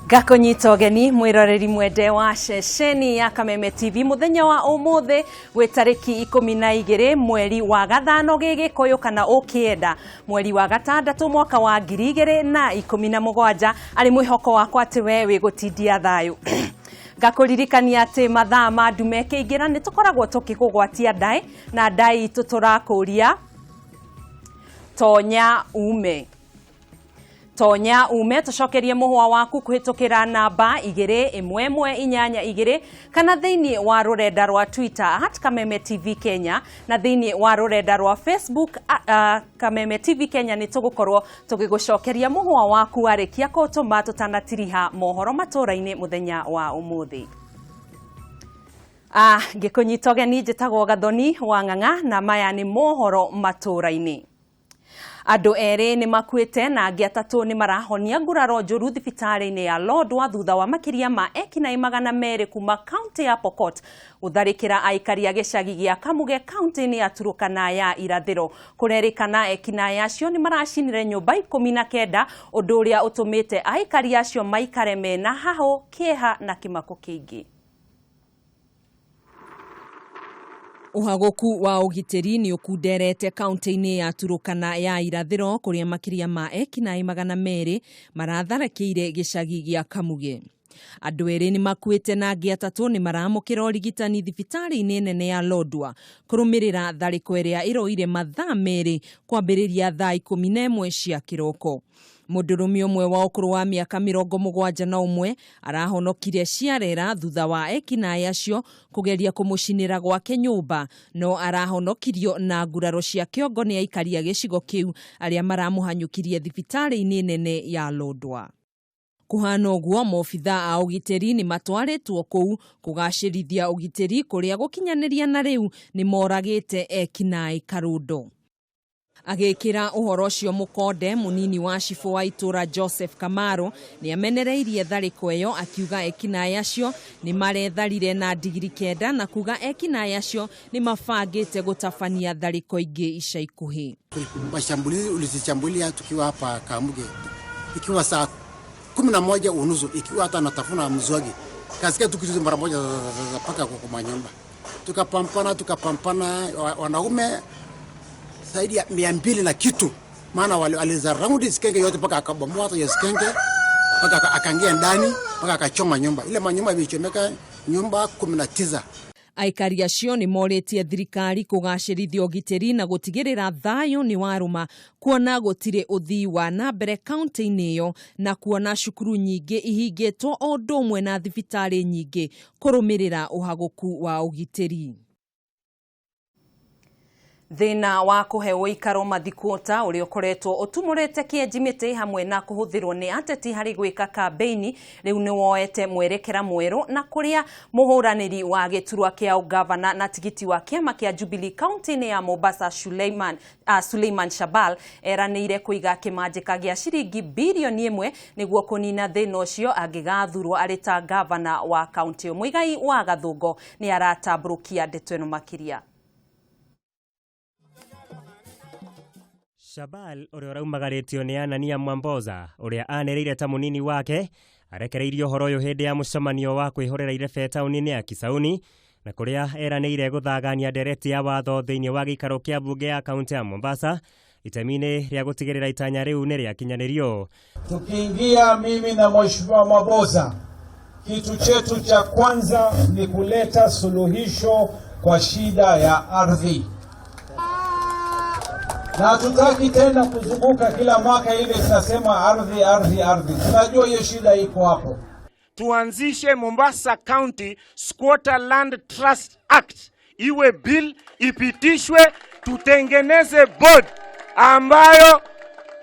Ngakũnyita ũgeni mwĩroreri mwende wa ceceni ya Kameme TV mũthenya wa ũmũthĩ gwĩ tarĩki 12 mweri wa gathano gĩgĩkũyũ kana ũkĩenda mweri wa gatandatũ mwaka wa 2017 arĩ mwĩhoko wakwa atĩ we wĩ gũtindia thayũ. Ngakũririkania atĩ mathaa ma ndume ĩkĩingĩra nĩ tũkoragwo tũkĩkũgwatia ndaĩ na ndaĩ itũ tũrakũria tonya ume. Tonya ume tucokerie muhwa waku kuhitukira namba 21182 kana thiini wa rurenda rwa Twitter at Kameme TV Kenya na thiini wa rurenda rwa Facebook Kameme TV Kenya ni tugukorwo tugigucokeria muhwa waku arikia kutuma tutanatiriha mohoro matura-ini muthenya wa umuthi. Ngikunyita ũgeni njĩtagwo Gathoni wa Ng'ang'a na maya nĩ mohoro matũra-inĩ. Andũ erĩ nĩ makuĩte na angĩ atatũ nĩ marahonia nguraro njũru thibitarĩ-inĩ ya Lodwar thutha wa makĩria ma ekinaĩ 200 kuma kaunti ya Pokot gũtharĩkĩra aikari a gĩcagi gĩa Kamuge kaunti-inĩ ya Turukana ya Irathĩro. Kũrerĩkana ekinaĩ acio nĩ maracinire nyũmba 19 ũndũ ũrĩa ũtũmĩte aikari acio maikare mena hahũ, kĩeha na kĩmako kĩingĩ. Ũhagũku wa ũgitĩri nĩ ũkunderete kaunti-inĩ ya Turukana ya Irathĩro kũrĩa makĩria ma ekinaĩ 200 maratharĩkĩire gĩcagi gĩa Kamuge. Andũ erĩ nĩ makuĩte na angĩ atatũ nĩ maramũkĩra ũrigitani thibitarĩ-inĩ nene ya Lodwar kũrũmĩrĩra tharĩko ĩrĩa ĩroire mathaa merĩ kwambĩrĩria thaa 11 cia kĩroko. Mũndũrũme ũmwe wa ũkũrũ wa mĩaka 71 arahonokire ciarera thutha wa ekinaĩ acio kũgeria kũmũcinĩra gwake nyũmba no arahonokirio na nguraro cia kĩongo nĩ aikari a gĩcigo kĩu arĩa maramũhanyũkirie thibitarĩ-inĩ nene ya Lodwar. Kũhana ũguo maobitha a ũgitĩri nĩ matwarĩtwo kũu kũgacĩrithia ũgitĩri kũrĩa gũkinyanĩria na rĩu nĩ moragĩte ekinaĩ Karũndo. Agĩkĩra ũhoro ũcio mũkonde mũnini wa cibũ wa itũra Joseph Kamaro nĩ amenereirie tharĩko ĩyo akiuga ekinaĩ acio nĩ maretharire na ndigiri 9 na kuga ekinaĩ acio nĩ mabangĩte gũtabania tharĩko ingĩ ica ikuhĩ. Mashambulizi ulishambulia tukiwa hapa Kamuge ikiwa saa 11:30 ikiwa hata natafuna mzwagi kasikia tukitu mara moja mpaka kwa manyumba tukapampana wanaume zaidi ya 200 na kitu, maana waliza round sikenge yote mpaka akabomoa hata sikenge mpaka akaingia ndani mpaka akachoma nyumba ile manyumba ilichomeka nyumba 19. Aikari acio nĩ morĩtie thirikari kũgacĩrithia ũgitĩri na gũtigĩrĩra thayũ nĩ warũma kuona gũtirĩ ũthii wa na mbere kaunti-inĩ ĩyo na kuona cukuru nyingĩ ihingĩtwo o ũndũ ũmwe na thibitarĩ nyingĩ kũrũmĩrĩra ũhagũku wa ũgitĩri. Thĩna wa kũhe ũikaro mathikũta ũrĩa ũkoretwo ũtumũrĩte kĩenji mĩtĩ hamwe na kũhũthĩrwo nĩ ateti harĩ gwĩka kambĩini rĩu nĩ woete mwerekera mwerũ na kũrĩa mũhũranĩri wa gĩturwa kĩa ũgavana na tigiti wa kĩama kĩa Jubilee kaunti-inĩ ya Mombasa Suleiman Shabal eranĩire kũiga kĩmanjĩka gĩa ciringi birioni 1 nĩguo kũnina thĩna ũcio angĩgathurwo arĩ ta gavana wa kaunti ĩyo. Mũigai wa Gathũngo nĩ aratambũrũkia ndeto ĩno makĩria. Shabal ũrĩa ũraumagarĩtio nĩ Anania Mwamboza ũrĩa anĩrĩire ta mũnini wake arekereirie ũhoro ũyũ hĩndĩ ya mũcemanio wa kwĩhũrĩra irebe taũni-inĩ ya Kisauni na kũrĩa eranĩire gũthagania ndereti ya watho thĩinĩ wa gĩikaro kĩa mbunge ya kaunti ya Mombasa itemi-inĩ rĩa gũtigĩrĩra itanya rĩu nĩ rĩakinyanĩrio. Tukiingia mimi na Mheshimiwa Mwamboza, kitu chetu cha kwanza ni kuleta suluhisho kwa shida ya ardhi. Na hatutaki tena kuzunguka kila mwaka ile tunasema ardhi, ardhi, ardhi. Tunajua hiyo shida iko hapo. Tuanzishe Mombasa County Squatter Land Trust Act, iwe bill ipitishwe, tutengeneze board ambayo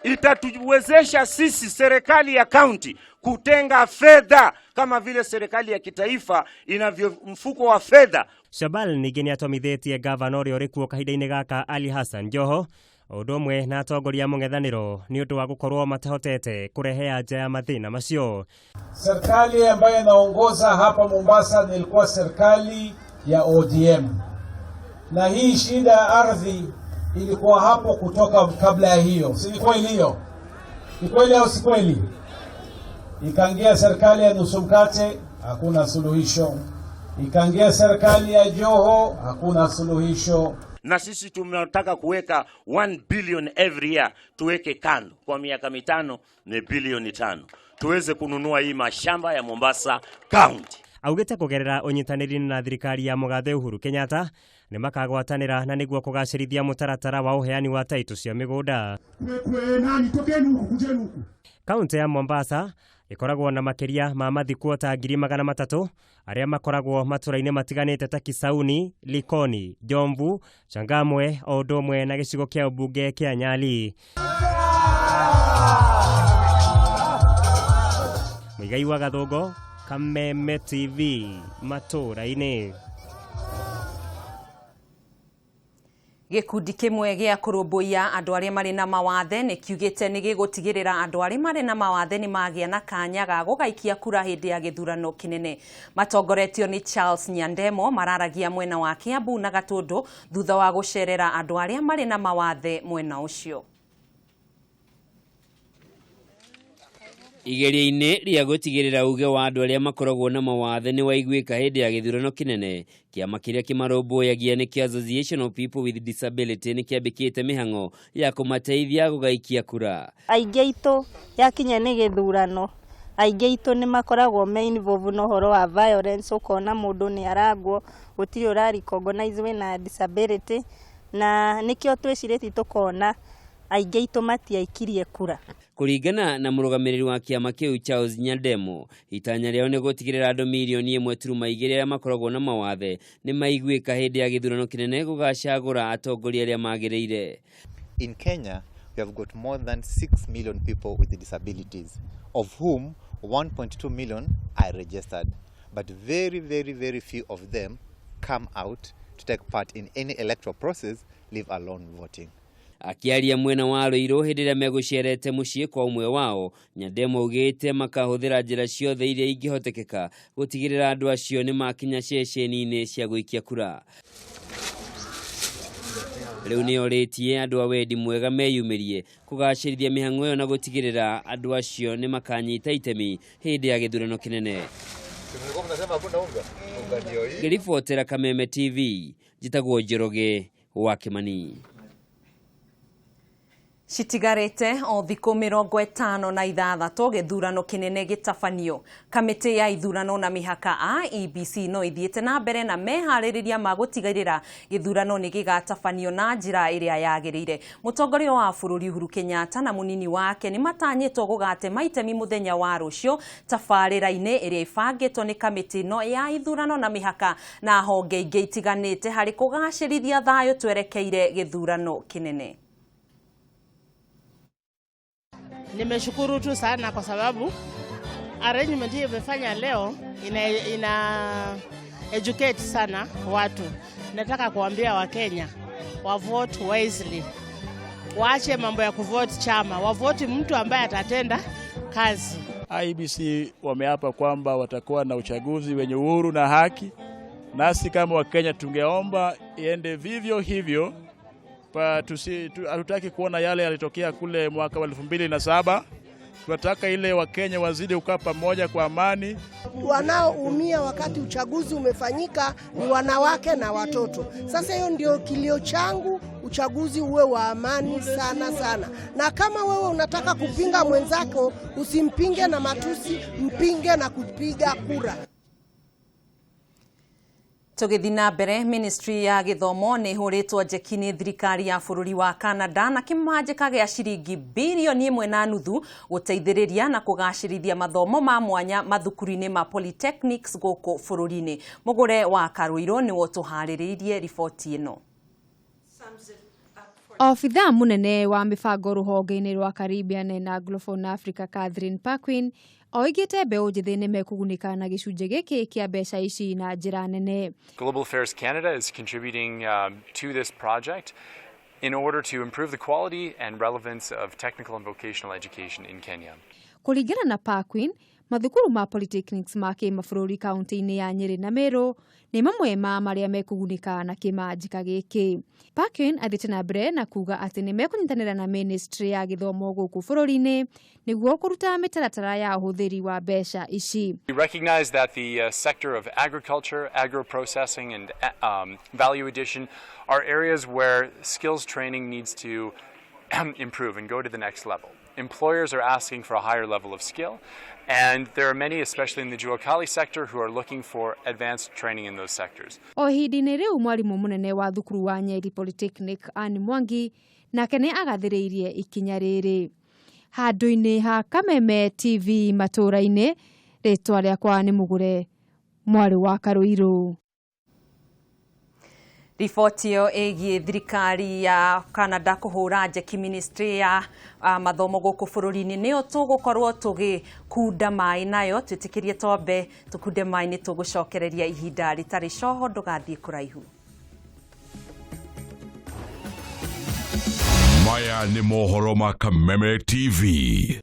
itatuwezesha sisi serikali ya county kutenga fedha kama vile serikali ya kitaifa inavyo mfuko wa fedha. Shabal ningĩ nĩatũmithĩtie gavana ũrĩa ũrĩ kuo kahinda-inĩ gaka Ali Hassan Joho ũndũ ũmwe na atongoria mũng'ethanĩro nĩ ũndũ wa gũkorwo matahotete kũrehe anja ya mathĩna macio. Serikali ambayo inaongoza hapa Mombasa nilikuwa serikali ya ODM, na hii shida ya ardhi ilikuwa hapo kutoka kabla ya hiyo. Si ni kweli hiyo? Ni kweli au si kweli? Ikaingia serikali ya nusu mkate, hakuna suluhisho. Ikaingia serikali ya Joho, hakuna suluhisho. Na sisi tunataka kuweka 1 billion every year, tuweke kando kwa miaka 5, ni bilioni 5, tuweze kununua hii mashamba ya Mombasa County. Augite kugerera unyitanĩri na thirikari ya Mũgathe Uhuru Kenyatta nĩ makagwatanĩra na nĩguo kũgacĩrithia mũtaratara wa ũheani wa taitũ cia mĩgũnda. Kaunti ya Mombasa ĩkoragwo na makĩria ma mathikuota 300,000 arĩa makoragwo matũra-inĩ matiganĩte ta Kisauni, Likoni, Jomvu, Changamwe o ũndũ ũmwe na gĩcigo kĩa ũmbunge kĩa Nyali. Mũigai wa Gathũngũ, Kameme TV, matũra-inĩ. Gĩkundi kĩmwe gĩa kũrũmbũiya andũ arĩa marĩ na mawathe nĩ kiugĩte nĩ gĩgũtigĩrĩra andũ arĩa marĩ na mawathe nĩ magĩa na kanya ga gũgaikia kura hĩndĩ ya gĩthurano kĩnene. Matongoretio nĩ Charles Nyandemo mararagia mwena wa Kiambu na Gatũndũ thutha wa gũcerera andũ arĩa marĩ na mawathe mwena ũcio. Igeria-inĩ rĩa gũtigĩrĩra uge wa andũ arĩa makoragwo na mawathe nĩ waiguĩka hĩndĩ ya gĩthurano kĩnene, kĩama kĩrĩa kĩmarũmbũyagia nĩkĩo Association of People with Disability nĩ kĩambĩkĩte mĩhang'o ya kũmateithia gũgaikia kura. Aingĩ aitũ yakinya nĩ gĩthurano, aingĩ aitũ nĩ makoragwo me involved na ũhoro wa violence, ũkona mũndũ nĩ arangwo, gũtirĩ ũra recognize wĩna disability, na nĩkĩo twĩcirĩtie tũkona aingĩ aitũ matiaikirie kura. Kũringana na mũrũgamĩrĩri wa kĩama kĩu Charles Nyandemo, itanya rĩao nĩ gũtigĩrĩra andũ mirioni 1.2 arĩa makoragwo na mawathe nĩ maiguĩka hĩndĩ ya gĩthurano kĩnene gũgacagũra atongoria arĩa magĩrĩire. In Kenya, we have got more than 6 million people with disabilities, of whom 1.2 million are registered. But very, very, very few of them come out to take part in any electoral process, leave alone voting. Akiaria mwena wa Ruiru hĩndĩ ĩrĩa megũcerete mũciĩ kwa ũmwe wao, Nyandemo augĩte makahũthĩra njĩra ciothe iria ingĩhotekeka gũtigĩrĩra andũ acio nĩ makinya ceceni-inĩ cia gũikia kura. Rĩu nĩ orĩtie andũ a wendi mwega meyumĩrie kũgacĩrithia mĩhang'o ĩyo na gũtigĩrĩra andũ acio nĩ makanyita itemi hĩndĩ ya gĩthurano kĩnene. Ngĩribotera Kameme TV, njĩtagwo Njoroge wa Kĩmani. Citigarĩte o thikũ 56 gĩthurano kĩnene gĩtabanio. Kamĩtĩ ya ithurano na mĩhaka IEBC no ithiĩte na mbere na meharĩrĩria ma gũtigĩrĩra gĩthurano nĩ gĩgatabanio na njĩra ĩrĩa yagĩrĩire. Mũtongoria wa bũrũri Uhuru Kenyatta na mũnini wake nĩ matanyĩtwo gũgatema itemi mũthenya wa rũciũ tabarĩra-inĩ ĩrĩa ĩbangĩtwo nĩ kamĩtĩ ĩno ya ithurano na mĩhaka na honge ingĩ itiganĩte harĩ kũgacĩrithia thayũ twerekeire gĩthurano kĩnene. Nimeshukuru tu sana kwa sababu arrangement hii imefanya leo ina educate sana watu. Nataka kuambia Wakenya wa vote wisely. Waache mambo ya kuvote chama, wavote mtu ambaye atatenda kazi. IEBC wameapa kwamba watakuwa na uchaguzi wenye uhuru na haki. Nasi kama Wakenya tungeomba iende vivyo hivyo. Hatutaki kuona yale yalitokea kule mwaka wa 2007. Tunataka ile Wakenya wazidi kukaa pamoja kwa amani. Wanaoumia wakati uchaguzi umefanyika ni wanawake na watoto. Sasa hiyo ndio kilio changu, uchaguzi uwe wa amani sana sana. Na kama wewe unataka kupinga mwenzako, usimpinge na matusi, mpinge na kupiga kura. Tũgĩthiĩ na mbere, ministry ya gĩthomo nĩ ĩhũrĩtwo njeki nĩ thirikari ya bũrũri wa Canada na kĩmanjĩka gĩa ciringi bilioni 1.5 gũteithĩrĩria na kũgacĩrithia mathomo ma mwanya mathukuru-inĩ ma polytechnics gũkũ bũrũri-inĩ. Mũgũre wa Karũirũ nĩwe ũtũharĩrĩirie riboti ĩno. Obithaa mũnene wa mĩbango rũhonge-inĩ rwa Caribbean na Anglophone Africa Catherine Paquin oigĩte mbeũ njĩthĩ nĩ mekũgunĩka na gĩcunjĩ gĩkĩ kĩa mbeca ici na njĩra nene. Global Affairs Canada is contributing to this project in order to improve the quality and relevance of technical and vocational education in Kenya. Kũringana na Paquin, Mathukuru ma polytechnics ma kĩmabũrũri kaunti-inĩ ya Nyĩrĩ na Meru nĩ mamwe ma marĩa mekũgunĩka na kĩmanjĩka gĩkĩ. Parkin athiĩte na mbere na kuga atĩ nĩ mekũnyitanĩra na ministry ya gĩthomo gũkũ bũrũri-inĩ nĩguo kũruta mĩtaratara ya ũhũthĩri wa mbeca ici. We recognize that the sector of agriculture, agro-processing, and value addition are areas where skills training needs to improve and go to the next level. Employers are asking for a higher level of skill, and there are many, especially in the Jua Kali sector, who are looking for advanced training in those sectors. O ihinda-inĩ rĩu mwarimũ mũnene wa thukuru wa Nyeri Polytechnic Anne Mwangi nake nĩ agathĩrĩirie ikinya rĩrĩ. Handũ-inĩ ha Kameme TV matũũra-inĩ, rĩtwa rĩakwa nĩ Mũgũre mwarĩ wa Karũirũ. Riboti ĩyo ĩgiĩ thirikari ya Canada kũhũra njeki ministry ya mathomo gũkũ bũrũri-inĩ nĩyo tũgũkorwo tũgĩkunda maĩ nayo. Twĩtĩkĩrie twambe tũkunde maĩ, nĩ tũgũcokereria ihinda rĩtarĩ coho, ndũgathiĩ kũraihu. Maya nĩ mohoro ma Kameme TV.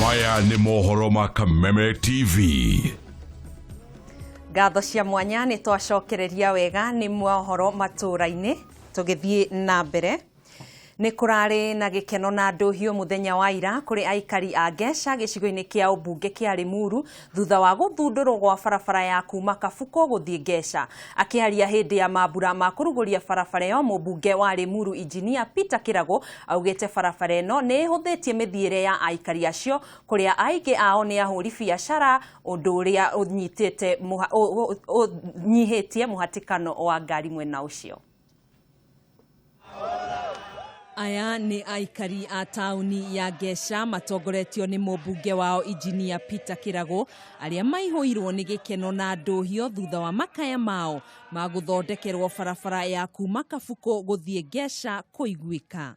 Maya nĩ mohoro ma Kameme TV. Ngatho cia mwanya, nĩ twacokereria wega nĩ mohoro matũra-inĩ. Tũgĩthiĩ na mbere Nĩ kũrarĩ na gĩkeno na ndũhiũ mũthenya wa ira kũrĩ aikari a Ngeca gĩcigo-inĩ kĩa ũmbunge kĩa Limuru thutha wa gũthundũrwo gwa barabara ya kuma Kabuko gũthiĩ Ngeca. Akĩaria hĩndĩ ya mambura ma kũrugũria barabara ĩyo, mũmbunge wa Limuru Injinia Peter Kĩrago augĩte barabara ĩno nĩ ĩhũthĩtie mĩthiĩre ya aikari acio kũrĩa aingĩ ao nĩ ahũri biacara, ũndũ ũrĩa ũnyihĩtie mũhatĩkano wa ngari mwena ũcio. Aya nĩ aikari a taũni ya Ngeca matongoretio nĩ mũmbunge wao Injinia Peter Kĩrago arĩa maihũirwo nĩ gĩkeno na ndũhio thutha wa makaya mao ma gũthondekerwo barabara ya kuma Kabuko gũthiĩ Ngeca kũiguĩka.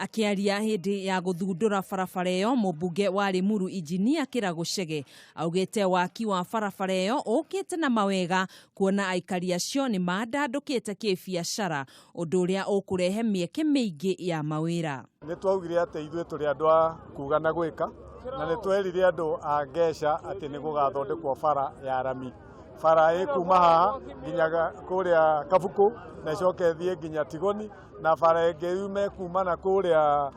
Akĩaria hĩndĩ ya gũthundũra barabara ĩyo, mũmbunge wa Limuru Injinia Kĩrago Chege augĩte waki wa barabara ĩyo ũkĩte na mawega kuona aikari acio nĩ mandandũkĩte kĩbiacara, ũndũ ũrĩa ũkũrehe mĩeke mĩingĩ ya mawĩra. Nĩ twaugire atĩ ithuĩ tũrĩ andũ a kuga na gwĩka, na nĩ twerire andũ a Ngeca atĩ nĩ gũgathondekwo bara ya rami. Bara ĩkuma haha nginya kũrĩa Kabuku na ĩcoke ĩthiĩ nginya Tigoni, na bara ĩngĩ yume kuma na kũrĩa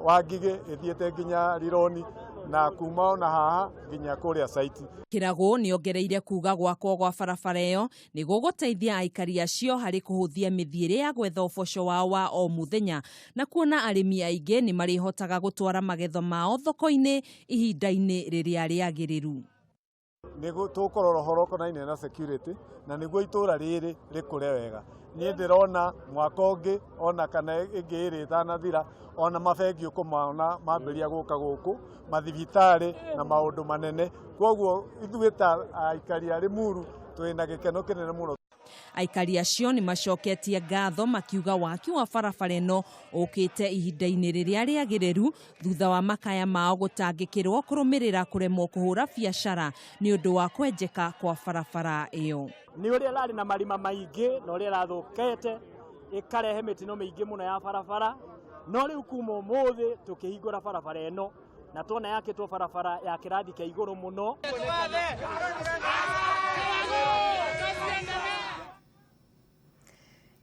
Wangigĩ ĩthiĩte nginya Rironi, na kuma ona haha nginya kũrĩa Saiti. Kĩrago nĩongereire kuga gwakwo gwa barabara ĩyo nĩ gũgũteithia aikari acio harĩ kũhũthia mĩthiĩre ya gwetha ũboco wao wa o mũthenya, na kuona arĩmi aingĩ nĩ marĩhotaga gũtwara magetho mao thoko-inĩ ihinda-inĩ rĩrĩa rĩagĩrĩru. Nĩguo tũkũrora ũhoro ũkonainie na security na nĩguo itũra rĩrĩ rĩkũre wega. Niĩ ndĩrona mwaka ũngĩ ona kana ĩngĩ ĩrĩ ĩtanathira, ona mabengi ũkũmona mambĩrĩria gũka gũkũ, mathibitarĩ na maũndũ manene. Kwoguo ithuĩ ta aikari a Limuru twĩna gĩkeno kĩnene mũno. Aikari acio nĩ macoketie ngatho makiuga waki wa barabara ĩno ũkĩte ihinda-inĩ rĩrĩa rĩagĩrĩru thutha wa makaya mao gũtangĩkĩrwo kũrũmĩrĩra kũremwo kũhũra biacara nĩ ũndũ wa kwenjeka kwa barabara ĩyo. Nĩ ũrĩa ĩrarĩ na marima maingĩ na ũrĩa ĩrathũkete ĩkarehe mĩtino mĩingĩ mũno ya barabara, no rĩu kuma ũmũthĩ tũkĩhingũra barabara ĩno na tuona yakĩtwo barabara ya kĩrathi kĩa igũrũ mũno.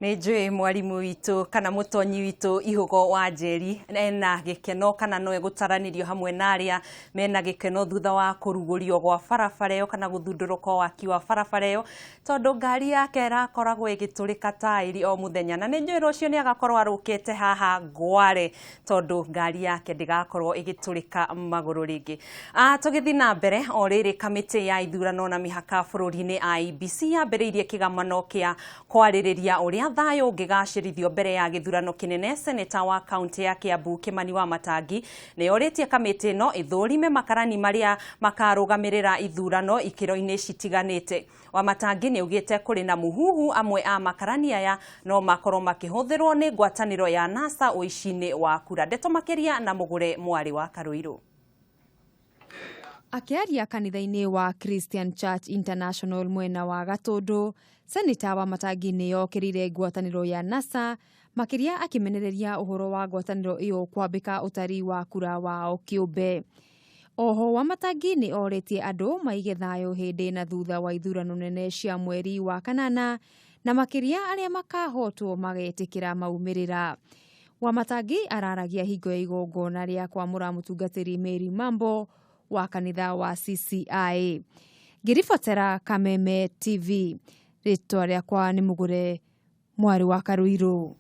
Nĩ njũĩ mwarimu witũ kana mũtonyi witũ Ihũgo wa Njeri ena gĩkeno kana no egũtaranĩrio hamwe na arĩa mena gĩkeno thutha wa kũrugũrio gwa barabara ĩyo kana gũthundũrwo kwa waki wa barabara ĩyo, tondũ ngari yake ĩrakoragwo ĩgĩtũrĩka taĩri o mũthenya, na nĩ njũĩ rũciũ nĩ agakorwo arũkĩte haha Ngware tondũ ngari yake ndĩgakorwo ĩgĩtũrĩka magũrũ rĩngĩ. Tũgĩthiĩ na mbere, o rĩrĩ kamĩtĩ ya ithurano na mĩhaka bũrũri-inĩ IEBC yambĩrĩirie kĩgamano kĩa kwarĩrĩria ũrĩa thayũ ũngĩgacĩrithio mbere ya gĩthurano kĩnene. Seneta wa kaunti ya Kiambu Kimani wa Matangi nĩ orĩtie kamĩtĩ ĩno ĩthũrime makarani marĩa makarũgamĩrĩra ithurano ikĩro-inĩ citiganĩte. Wa Matangi nĩ augĩte kũrĩ na mũhuhu amwe a makarani aya no makorwo makĩhũthĩrwo nĩ ngwatanĩro ya NASA ũici-inĩ wa kura. Ndeto makĩria na Mũgũre mwarĩ wa Karũirũ. Akĩaria kanitha-inĩ wa Christian Church International mwena wa Gatũndũ, Seneta wa Matangi nĩ yokĩrĩire ngwatanĩro ya NASA makĩria akĩmenereria ũhoro wa ngwatanĩro ĩyo kwambĩka ũtari wa kura wao kĩũmbe. Oho wa Matangi nĩ orĩtie andũ maige thayũ hĩndĩ na thutha wa ithurano nene cia mweri wa kanana, na makĩria arĩa makahotwo magetĩkĩra maumĩrĩra. Wa Matangi araragia hingo ya igongona rĩa kwamũra mũtungatĩri Mary Mambo wa kanitha wa CCI. Ngĩribotera Kameme TV, rĩtwa rĩakwa nĩ Mũgũre mwarĩ wa Karũirũ.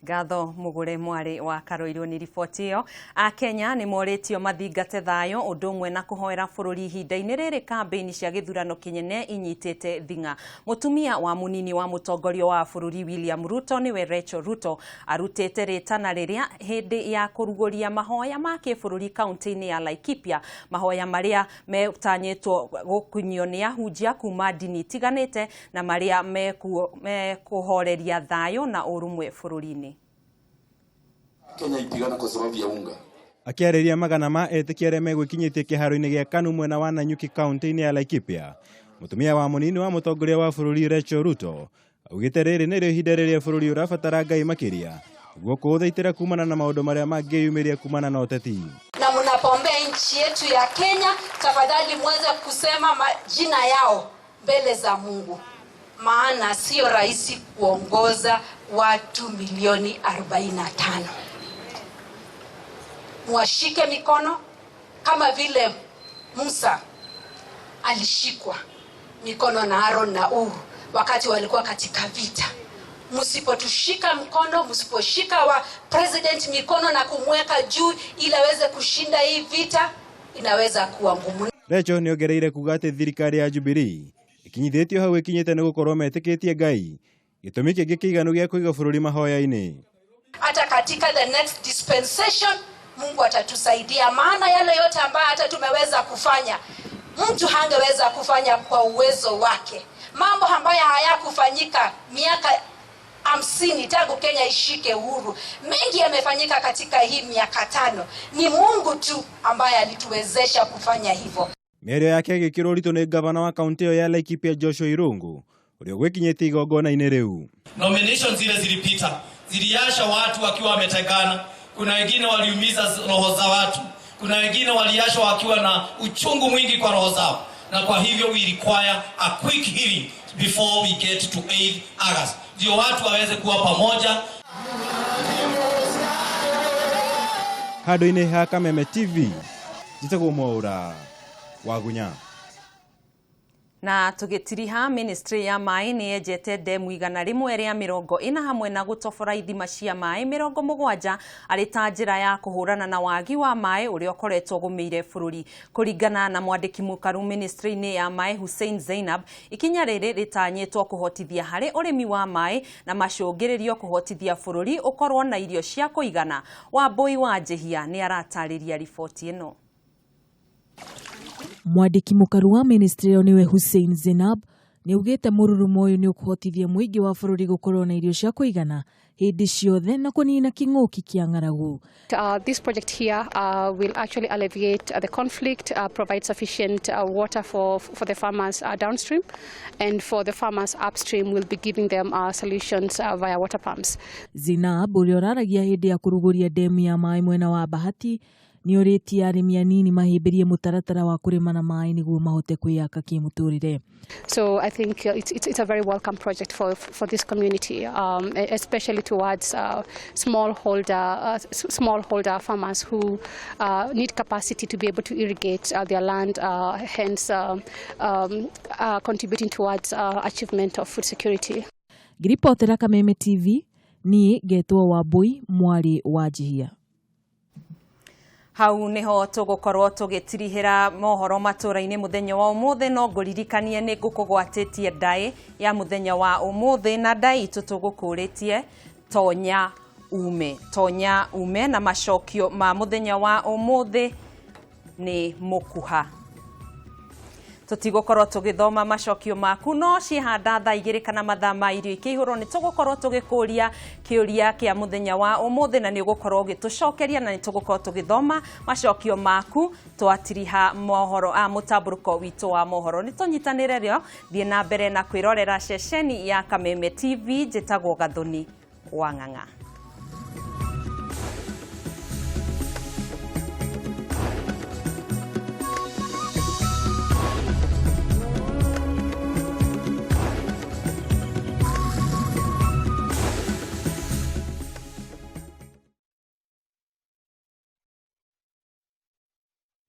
Ngatho Mũgũre mwarĩ wa Karũirũ nĩ riboti ĩyo. Akenya nĩ morĩtio mathingate thayũ ũndũ ũmwe na kũhoera bũrũri ihinda-inĩ rĩrĩ kambĩini cia gĩthurano kĩnene inyitĩte thing'a. Mũtumia wa mũnini wa mũtongoria wa bũrũri William Ruto nĩwe Rachel Ruto arutĩte rĩtana rĩrĩa hĩndĩ ya kũrugũria mahoya ma kĩbũrũri kaunti-inĩ ya Laikipia, mahoya marĩa metanyĩtwo gũkunyio nĩ ahunjia kuma ndini itiganĩte na marĩa mekũhoreria thayũ na ũrũmwe bũrũri-inĩ. Kenya ipigana kwa sababu ya unga. Akĩarĩria magana ma etĩkia arĩa megwĩkinyĩtie kĩharo-inĩ gĩa Kanu mwena wa Nanyuki kaunti-inĩ ya Laikipia, mũtumia wa mũnini wa mũtongoria wa bũrũri Rachel Ruto augĩte rĩrĩ nĩrĩo ihinda rĩrĩa bũrũri ũrabatara Ngai makĩria nĩguo kũũthaitĩra kumana na maũndũ marĩa mangĩyumĩria kumana na ũteti. Na mnapombea nchi yetu ya Kenya, tafadhali muweze kusema majina yao mbele za Mungu. maana sio rahisi kuongoza watu milioni 45. Mwashike mikono kama vile Musa alishikwa mikono na Aaron na Uru wakati walikuwa katika vita. Msipotushika mkono, msiposhika wa president mikono na kumweka juu ili aweze kushinda hii vita, inaweza kuwa ngumu. Rachel nĩongereire kuga atĩ thirikari ya Jubilee ĩkinyithĩtio hau ĩkinyĩte nĩ gũkorwo metĩkĩtie Ngai, gĩtũmi kĩngĩ kĩiganu gĩa kũiga bũrũri mahoya-inĩ. Hata katika the next dispensation Mungu atatusaidia, maana yale yote ambayo hata tumeweza kufanya mtu hangeweza kufanya kwa uwezo wake. Mambo ambayo hayakufanyika miaka 50 tangu Kenya ishike uhuru, mengi yamefanyika katika hii miaka 5. Ni Mungu tu ambaye alituwezesha kufanya hivyo. Mĩario yake ĩgĩkĩrwo ũritũ nĩ ngavana wa kaunti ĩyo ya Laikipia Joshua Irungu ũrĩa ũgwĩkinyĩtie igongona-inĩ rĩu. Nomination zile zilipita ziliasha watu wakiwa wametegana. Kuna wengine waliumiza roho za watu, kuna wengine waliashwa wakiwa na uchungu mwingi kwa roho zao, na kwa hivyo we require a quick healing before we get to 8 August, ndio watu waweze kuwa pamoja. Handũ-inĩ ha Kameme TV, njĩtagwo Mwaũra Wagunya. Na tugitiriha, ministry ya maĩ nĩ yenjete ndemu 140 hamwe na gũtobora ithima cia maĩ 70 arĩ ta njĩra ya kũhũrana na wagi wa maĩ ũrĩa ũkoretwo ũgũmĩire bũrũri. Kũringana na mwandĩki mũkaru ministry-inĩ ya maĩ Hussein Zainab, ikinya rĩrĩ rĩtanyĩtwo kũhotithia harĩ ũrĩmi wa maĩ na macũngĩrĩrio kũhotithia bũrũri ũkorwo na irio cia kũigana. Wambui wa Njihia nĩ aratarĩria riboti ĩno. Mwandĩki mũkaru wa ministry ĩyo nĩwe Hussein Zainab nĩaugĩte mũrurumo ũyũ nĩ ũkũhotithia mũingĩ wa bũrũri gũkorwo na irio cia kũigana hĩndĩ ciothe na kũnina kĩng'ũki kĩa ng'aragu. This project here will actually alleviate the conflict, provide sufficient water for the farmers downstream, and for the farmers upstream we'll be giving them solutions via water pumps. Zainab ũrĩa ũraragia hĩndĩ ya kũrugũria ndemu ya maĩ mwena wa Bahati nĩorĩtie arĩmi anini mahĩmbĩrie mũtaratara wa kũrĩma na maĩ nĩguo mahote kwĩyaka kĩmũtũrĩre. So I think it's a very welcome project for this community, especially towards smallholder farmers who need capacity to be able to irrigate their land, hence contributing towards achievement of food security. Ngĩribotera Kameme TV, niĩ ngetwo Wambui mwarĩ wa Njihia. Hau niho tugukorwo tugitirihira mohoro matura-ini muthenya wa umuthi, no nguririkanie ni ngukugwatitie ndai ya muthenya wa umuthi, na ndai itu tugukuritie tonya ume, tonya ume, na macokio ma muthenya wa umuthi ni mukuha. Tũtigũkorwo tũgĩthoma macokio maku, no ciĩhanda thaa 2 kana mathaa ma irio ikĩihũrwo nĩ tũgũkorwo tũgĩkũria kĩũria kĩa mũthenya wa ũmũthĩ, na nĩ ũgũkorwo ũgĩtũcokeria, na nĩ tũgũkorwo tũgĩthoma macokio maku twatiriha mohoro a mũtambũrũko witũ wa mohoro. Nĩ tũnyitanĩre rĩo, thiĩ na mbere na kwĩrorera ceceni ya Kameme TV. Njĩtagwo Gathoni wa Ng'ang'a.